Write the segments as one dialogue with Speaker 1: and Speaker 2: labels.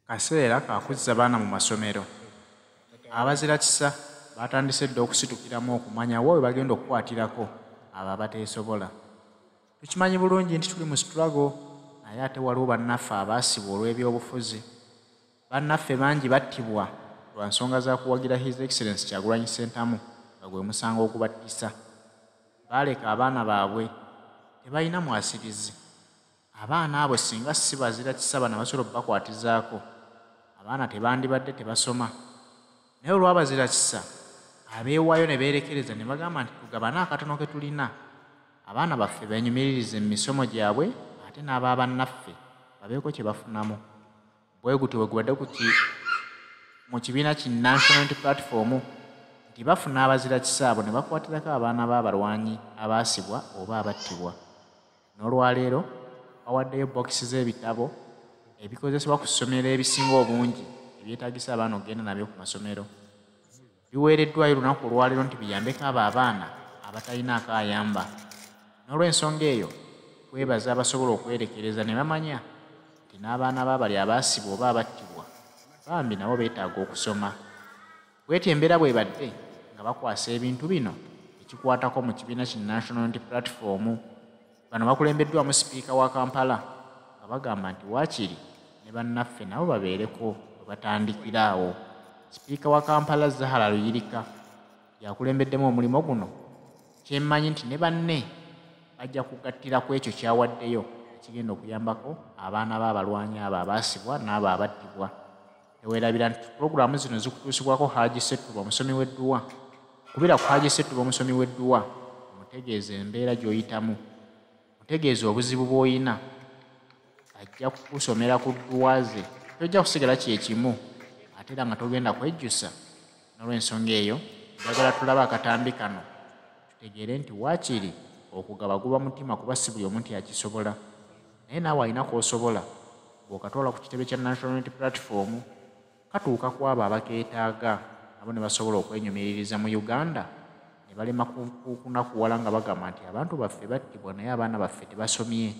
Speaker 1: Kaseera kakuzza baana mu masomero. Abazira kisa batandise dda okusitukiramu okumanya wa we bagenda okukwatirako abo abateesobola. Tukimanyi bulungi nti tuli mu struggle, naye ate waliwo bannaffe abaasibwa olw'ebyobufuzi. Bannaffe bangi battibwa lwa nsonga za kuwagira His Excellency Kyagulanyi Ssentamu nga gwe musango ogubattisa. Baaleka abaana baabwe tebalina mwasirizi. Abaana abo singa si bazira kisa bano abasobola obbakwatizaako, abaana tebandibadde tebasoma. Naye olw'abazira kisa abeewaayo ne beerekereza ne bagamba nti tugabane akatono ke tulina, abaana baffe beenyumiririze mu misomo gyabwe ate n'abaabannaffe babeeko kye bafunamu. Bwe gutyo bwe gubadde mu kibiina ki National Unity Platform nti bafuna abazira kisa abo ne bakwatirako abaana b'abalwanyi abaasibwa oba abattibwa. N'olwaleero bawaddeyo bokisi z'ebitabo ebikozesebwa ku ssomero ebisinga obungi ebyetaagisa abaana okugenda nabyo ku masomero. Biweereddwayo olunaku olwaleero nti biyambeko abo abaana abatalina akaayamba. N'olw'ensonga eyo twebaza abasobola okwerekereza ne bamanya nti n'abaana b'abali abaasibwa oba abattibwa bambi nabo beetaaga okusoma. Bw'etyo embeera bw'ebadde nga bakwasa ebintu bino ekikwatako mu kibiina ki National Unity Platform. Bano bakulembeddwamu sipiika wa Kampala nga bagamba nti waakiri ne bannaffe nabo babeereko we batandikira awo. Sipiika wa Kampala Zahara Luyirika yakulembeddemu omulimu guno, kyemmanyi nti ne banne bajja kugattira ku ekyo kyawaddeyo ekigenda okuyambako abaana b'abalwanyi abo abaasibwa n'abo abattibwa. Teweerabira nti pulogulaamu zino zikutuusibwako Haji Ssettuba omusomi w'edduwa. Kubira ku Haji Ssettuba omusomi w'edduwa omutegeeze embeera gy'oyitamu, mutegeeze obuzibu bw'oyina, ajja kukusomera ku dduwa ze. Tojja kusigala kye kimu ate era nga togenda kwejjusa. N'olw'ensonga eyo njagala tulabe akatambi kano tutegeere nti waakiri okugaba guba mutima kuba si buli omu nti akisobola, naye naawe alina kw'osobola bw'okatwala ku kitebe kya National Unity Platform katuuka ku abo abakeetaaga nabo ne basobola okwenyumiririza mu Uganda ne balema kunakuwala nga bagamba nti abantu baffe battibwa naye abaana baffe tebasomye.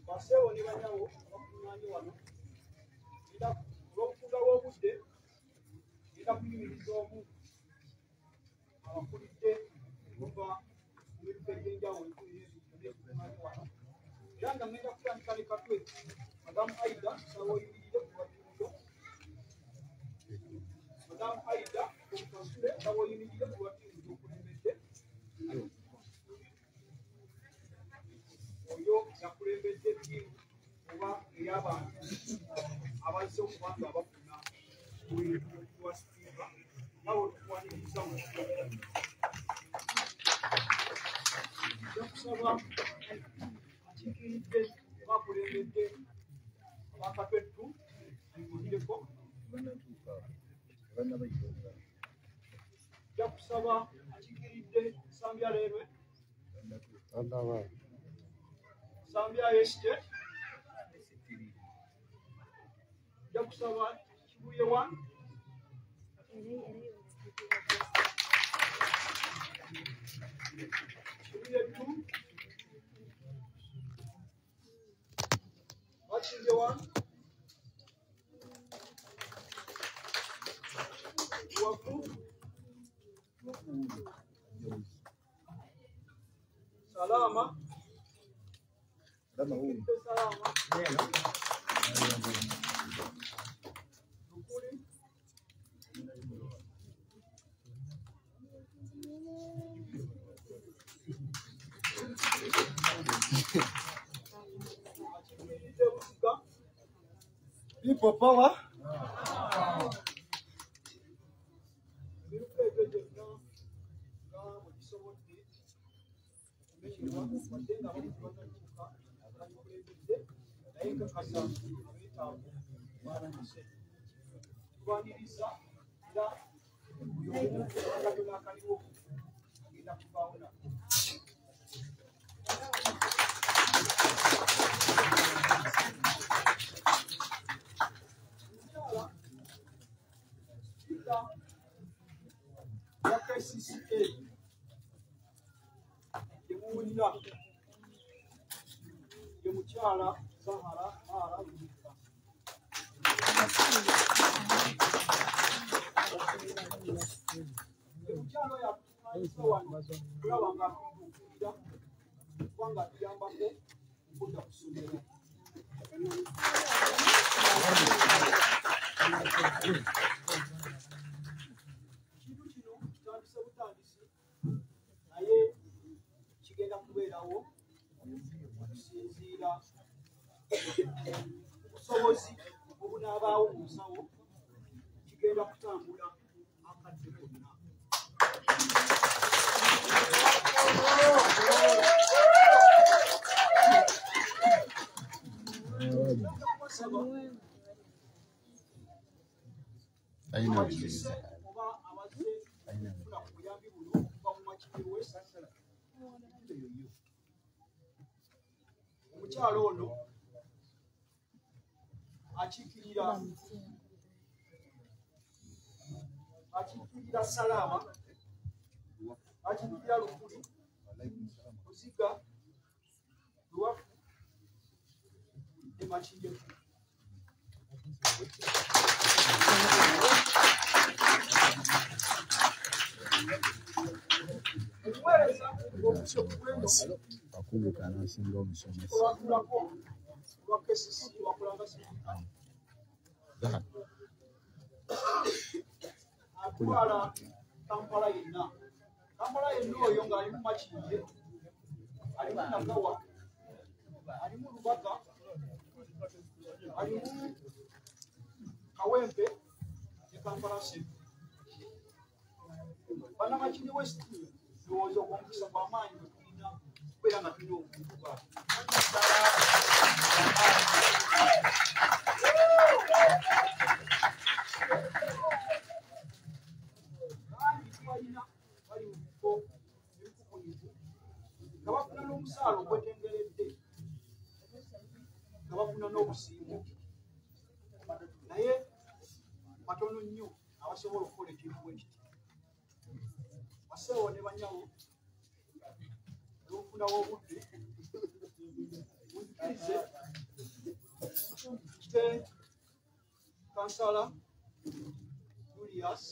Speaker 2: Basewo ne banyawo abakuŋŋaanye wano, olw'obukuga bw'obudde ngenda kuyimiriza omu abakulidde okuva mu miruka egy'enjawulo ekuŋŋaanye wano, era nga ngenda kutandika ne Katwe. Madamu Aida, nsaba oyimirire ku lwattuuyo. Madamu Aida Kasule, nsaba oyimirire ku lwattuuyo gy'okulembedde. Oyo yakulembedde ttiimu oba ey'abantu abazze okuba nga bafuna wa sipiika nabo tukwaniriza mu nja kusaba akiikiridde oba akulembedde abakatwettu ayimurireko. Nja kusaba akiikiridde Nsambya Leerwe, Nsambya Estate, nja kusaba Kibuye 1, Kibuye 2, Makindye 1, Wafu, Salama, Salama. People power. Emiruka egyo gyonna nga bwe gisobodde okumenyebwa, wadde nga abamu tebannatuuka bagikulembedde, naye nkakasa abeetaavu batuuse. Tubaniriza era buli omu akatono akaliwo agenda kuvaawo nako. Omukyala sipiika ya KCCA gye muwulira ye mukyala Zahara Mara Luka. Ye mukyala oyo atukuŋŋaanyizza wano okulaba nga atutuukirira kubanga atuyambako okudda ku ssomero. Ekintu kino kitandise butandisi, naye kigenda kubeerawo okusinziira ku busobozi obunaabaawo mu nsawo. Kigenda kutambula akadde konna. Kubasaba abakiise oba abazze okufuna ku buyambi buno okuva mu Makindye West, omukyala ono akiikirira Salaama, akiikirira Lukuli, Buziga, Luwafu ne Makindye. Obuweereza obuse ku bweno
Speaker 3: Wakuguka n'asinga omusomesa.
Speaker 2: olwatuulako olwa KCC wakolanga sipiika atwala Kampala yenna. Kampala yenna oyo ng'alimu Makindye, alimu Nagawa, alimu Lubaga, alimu Kawempe ne Kampala Central. Bannamakindye West, ndowooza ogw'omukisa gw'amaanyi gwe tulina okubeera nga tulina omuntu bw'atyo. Bangi tubalina bali mu bifo ebikukunyivu nga bafuna n'omusaala ogwetengeredde, nga bafuna n'obusiimo, naye batono nnyo abasobola okukola ekintu bwe kiti. Baseewo ne banyawo, olw'okufunawo obudde, munzikirize kite Kansala Julius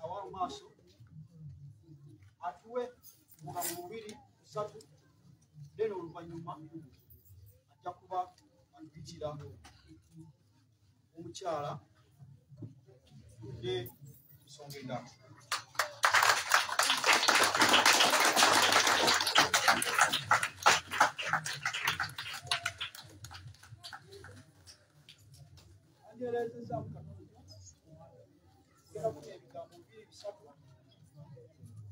Speaker 2: awa mu maaso atuwe obugambo bubiri busatu, then oluvannyuma ajja kuba atuyitira omukyala ne ensonga endala. Anjereezezaamu katono, ngenda kunya ebigambo bibiri bisatu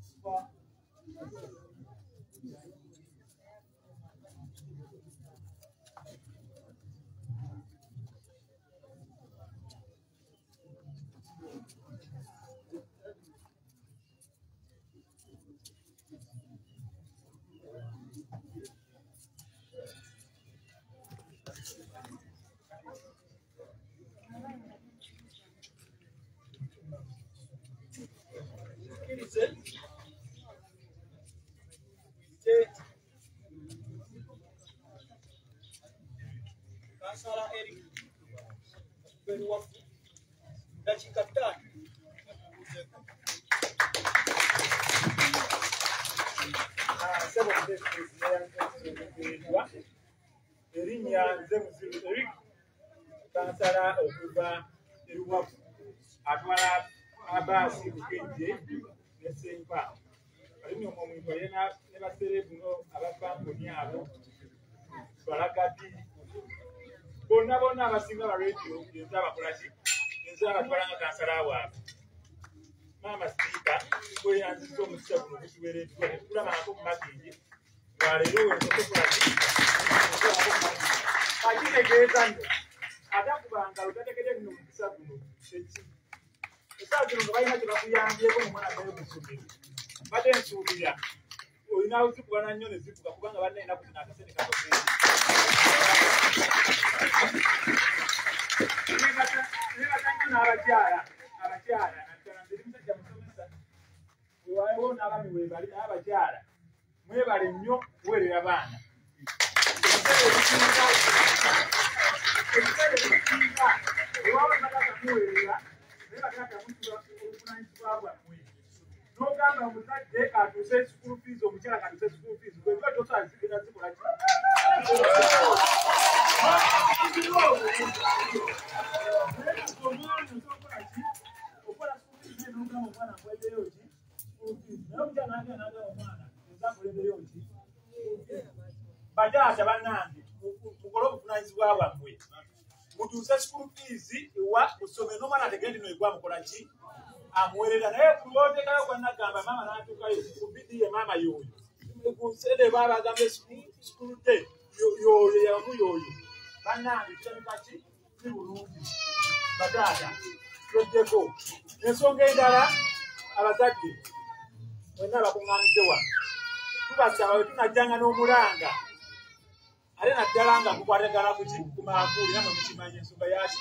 Speaker 2: kuva nzikirize nte Kansala Eric Beruwafu dakiika 5 atubuuzeeko.
Speaker 4: Ssebo Pulezidenti, erinnya nze Muziru Eric, kansala okuva e Luwafu, atwala Abaasi Bukedde ne Ssempa. Alimwe omwo ne basereebu aba kampuni abo, Balagadi Bonna bonna abasinga ba radio enze abakola ki? Enze abatwala nga kansala waabwe. Maama sipiika tweyanzizza omukisa guno ogutuweereddwa ne tukulabangako mu Makindye ng'aleero wensokola ki? Akitegeeza nno atakuba ngalo tategedde nno omukisa guno eki. Essaawa zino nga balina kye bakuyambyeko mu mwana addayo ku ssomero. Mbadde nsuubira olina zikubana nnyo ne zivuga kubanga banna ennaku zino akasente kasoseeyo. Neebasa nnyo n'abakyala, abakyala naddala nze ndi musajja musomesa, weewaawo n'abaami weebali naye abakyala mwebale nnyo kuweerera baana. Ebiseera ebisinga weewaawo bataata muweerera naye bataata mutuula obuvunaanyizibwa bwammwe. N'ogamba omuzadde atuuse school fees, omukyala katuuse school fees, gwe gwe tosobola zigenda zikola ki? Omwana osobola ki? Okola school fees naye n'ogamba omwana nkuwereddeyo ki? School fees. Naye omukyala n'agenda n'agamba omwana nze nkuwereddeyo ki? Bataata bannange mukole obuvunaanyizibwa bwammwe. Mutuuse school fees ewa ku ssomero n'omwana ategere nti egwa mukola ki? Amuweerera naye kulwoteekayo gwa nagamba maama n'atuukayo ku BDA maama y'oyo. Ku nsende baaba bagambye school day y'oyo yamu y'oyo. Bannange kirabika ki? Si bulungi. Bataata tweddeko. Ensonga endala abazadde mwenna abakuŋŋaanidde wano tubasaba bwe tunajjanga n'omulanga ate naddala nga gukwatagana ku ki? Ku manvuuli namwe mukimanyi ensonga yaki?